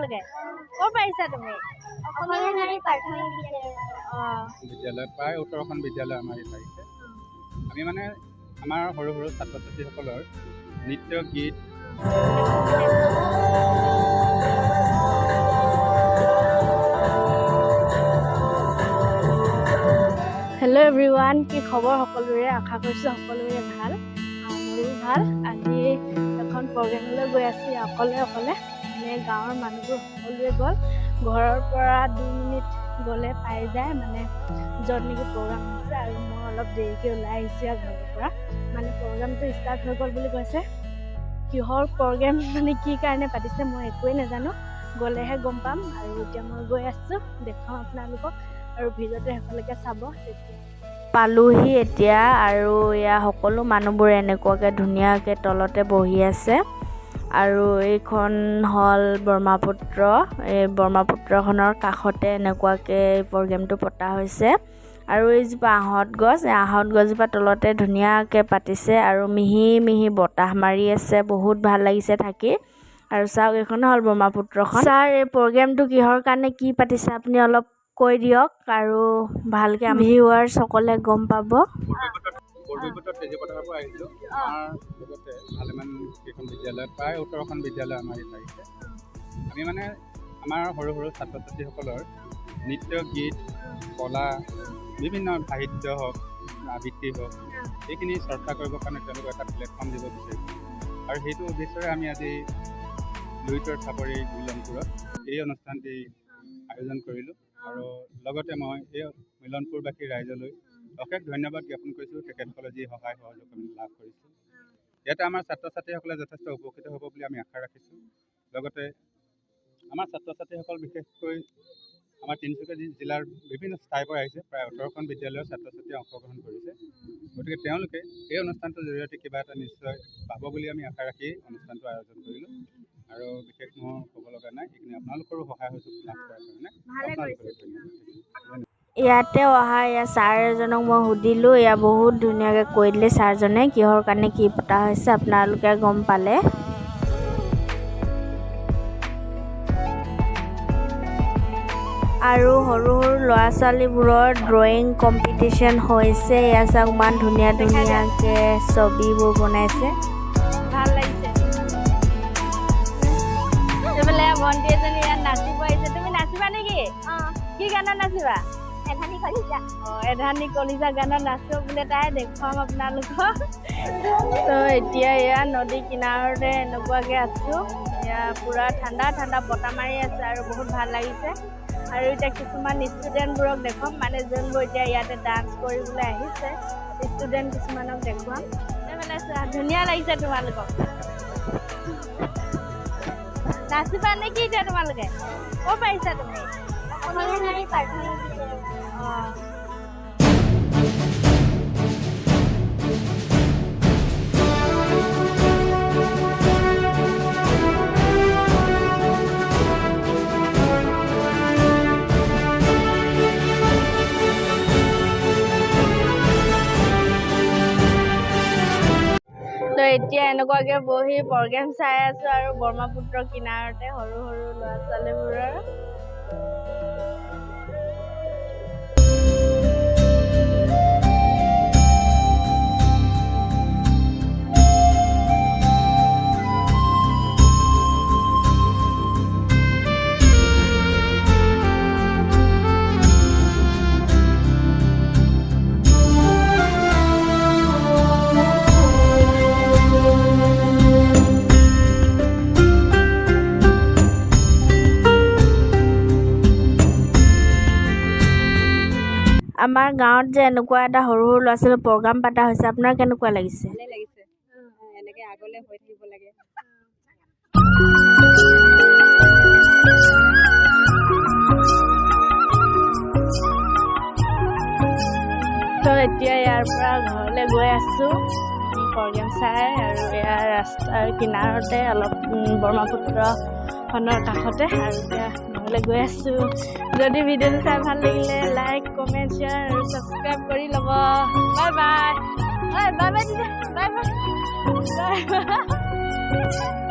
তোমালোকে? ক'ৰ পৰা আহিছা তুমি? অসমীয়া নাৰী প্ৰাথমিক বিদ্যালয়। অঁ, বিদ্যালয় প্ৰায় 18খন বিদ্যালয় আমাৰ ইয়াত আহিছে। আমি মানে আমাৰ সৰু সৰু ছাত্ৰ ছাত্ৰীসকলৰ নৃত্য গীত। হেল্ল' এভৰিৱান, কি খবৰ সকলোৰে? আশা কৰিছোঁ সকলোৰে ভাল, মোৰো ভাল। আজি এখন প্ৰগ্ৰেমলৈ গৈ আছোঁ অকলে অকলে, মানে গাঁৱৰ মানুহবোৰ সকলোৱে গ'ল। ঘৰৰ পৰা 2 মিনিট গ'লে পাই যায়, মানে য'ত নেকি প্ৰগ্ৰাম হৈছে। আৰু মই অলপ দেৰিকৈ ওলাই আহিছোঁ আৰু ঘৰৰ পৰা, মানে প্ৰগ্ৰামটো ষ্টাৰ্ট হৈ গ'ল বুলি কৈছে। কিহৰ প্ৰগ্ৰেম, মানে কি কাৰণে পাতিছে মই একোৱেই নাজানো, গ'লেহে গম পাম। আৰু এতিয়া মই গৈ আছোঁ, দেখুৱাম আপোনালোকক, আৰু ভিডিঅ'টো শেষলৈকে চাব। তেতিয়া পালোহি এতিয়া। আৰু এয়া সকলো মানুহবোৰ এনেকুৱাকৈ ধুনীয়াকৈ তলতে বহি আছে। আৰু এইখন হ'ল ব্ৰহ্মপুত্ৰ। এই ব্ৰহ্মপুত্ৰখনৰ কাষতে এনেকুৱাকৈ প্ৰগ্ৰেমটো পতা হৈছে। আৰু এইজোপা আহঁত গছ, এই আহঁত গছজোপা তলতে ধুনীয়াকৈ পাতিছে। আৰু মিহি মিহি বতাহ মাৰি আছে, বহুত ভাল লাগিছে থাকি। আৰু চাওক, এইখন হ'ল ব্ৰহ্মপুত্ৰখন। ছাৰ, এই প্ৰগ্ৰেমটো কিহৰ কাৰণে কি পাতিছে আপুনি অলপ কৈ দিয়ক, আৰু ভালকৈ ভিউৱাৰ্ছসকলে গম পাব। বৰবিপটত তেজীপথাৰৰ পৰা আহিছোঁ। আমাৰ লগতে ভালেমান কেইখন বিদ্যালয়, প্ৰায় 18খন বিদ্যালয় আমাৰ ইয়াত আহিছে। আমি মানে আমাৰ সৰু সৰু ছাত্ৰ ছাত্ৰীসকলৰ নৃত্য গীত, কলা, বিভিন্ন সাহিত্য হওক, আবৃত্তি হওক, এইখিনি চৰ্চা কৰিবৰ কাৰণে তেওঁলোকক এটা প্লেটফৰ্ম দিব বিচাৰিছোঁ। আৰু সেইটো উদ্দেশ্যৰে আমি আজি লুইতৰ চাপৰি মিলনপুৰত এই অনুষ্ঠানটি আয়োজন কৰিলোঁ। আৰু লগতে মই এই মিলনপুৰবাসী ৰাইজলৈ অশেষ ধন্যবাদ জ্ঞাপন কৰিছোঁ, তেখেতসকলে যি সহায় সহযোগ আমি লাভ কৰিছোঁ। ইয়াতে আমাৰ ছাত্ৰ ছাত্ৰীসকলে যথেষ্ট উপকৃত হ'ব বুলি আমি আশা ৰাখিছোঁ। লগতে আমাৰ ছাত্ৰ ছাত্ৰীসকল বিশেষকৈ আমাৰ তিনিচুকীয়া জিলাৰ বিভিন্ন ঠাইৰ পৰা আহিছে, প্ৰায় 18খন বিদ্যালয়ৰ ছাত্ৰ ছাত্ৰীয়ে অংশগ্ৰহণ কৰিছে। গতিকে তেওঁলোকে এই অনুষ্ঠানটোৰ জৰিয়তে কিবা এটা নিশ্চয় পাব বুলি আমি আশা ৰাখি অনুষ্ঠানটো আয়োজন কৰিলোঁ। আৰু বিশেষ মোৰ ক'ব লগা নাই, এইখিনি আপোনালোকৰো সহায় সহযোগ লাভ কৰাৰ কাৰণে আপোনালোকলৈ ধন্যবাদ। ইয়াতে অহা এয়া ছাৰ এজনক মই সুধিলোঁ, এয়া বহুত ধুনীয়াকৈ কৈ দিলে ছাৰজনে কিহৰ কাৰণে কি পতা হৈছে, আপোনালোকে গম পালে। আৰু সৰু সৰু ল'ৰা ছোৱালীবোৰৰ ড্ৰয়িং কম্পিটিশ্যন হৈছে। এয়া চাওক, ইমান ধুনীয়া ধুনীয়াকৈ ছবিবোৰ বনাইছে। ভাল লাগিছে। এইফালে ভণ্টি এজনী ইয়াত নাচিব আহিছে। তুমি নাচিবা নেকি? অঁ। কি গানত নাচিবা? এধানি কলিজা। অঁ, এধানি কলিজা গানত নাচিব বোলে তাই, দেখুৱাম আপোনালোকক। তো এতিয়া এয়া নদী কিনাৰতে এনেকুৱাকৈ আছোঁ। এয়া পূৰা ঠাণ্ডা ঠাণ্ডা বতাহ মাৰি আছে আৰু বহুত ভাল লাগিছে। আৰু এতিয়া কিছুমান ষ্টুডেণ্টবোৰক দেখুৱাম, মানে যোনবোৰ এতিয়া ইয়াতে ডান্স কৰিবলৈ আহিছে ষ্টুডেণ্ট কিছুমানক দেখুৱাম। এইফালে চোৱা, ধুনীয়া লাগিছে তোমালোকক। নাচিবা নেকি এতিয়া তোমালোকে? ক'ৰ পৰা আহিছা তুমি? অসমীয়া নাৰী প্ৰাথমিক বিদ্যালয়। অঁ। তো এতিয়া এনেকুৱাকৈ বহি প্ৰগ্ৰেম চাই আছোঁ আৰু ব্ৰহ্মপুত্ৰ কিনাৰতে সৰু সৰু ল'ৰা ছোৱালীবোৰৰ। আমাৰ গাঁৱত যে এনেকুৱা এটা সৰু সৰু ল'ৰা ছোৱালীৰ প্ৰগ্ৰাম পতা হৈছে, আপোনাৰ কেনেকুৱা লাগিছে? ভালেই লাগিছে, এনেকৈ আগলৈ হৈ থাকিব লাগে। তো এতিয়া ইয়াৰ পৰা ঘৰলৈ গৈ আছোঁ প্ৰগ্ৰেম চাই। আৰু ইয়াৰ ৰাস্তাৰ কিনাৰতে অলপ ব্ৰহ্মপুত্ৰখনৰ কাষতে। আৰু এতিয়া ঘৰলৈ গৈ আছোঁ। যদি ভিডিঅ'টো চাই ভাল লাগিলে লাইক, কমেণ্ট, শ্বেয়াৰ আৰু ছাবস্ক্ৰাইব কৰি ল'ব। Bye bye. Bye bye, bye bye bye.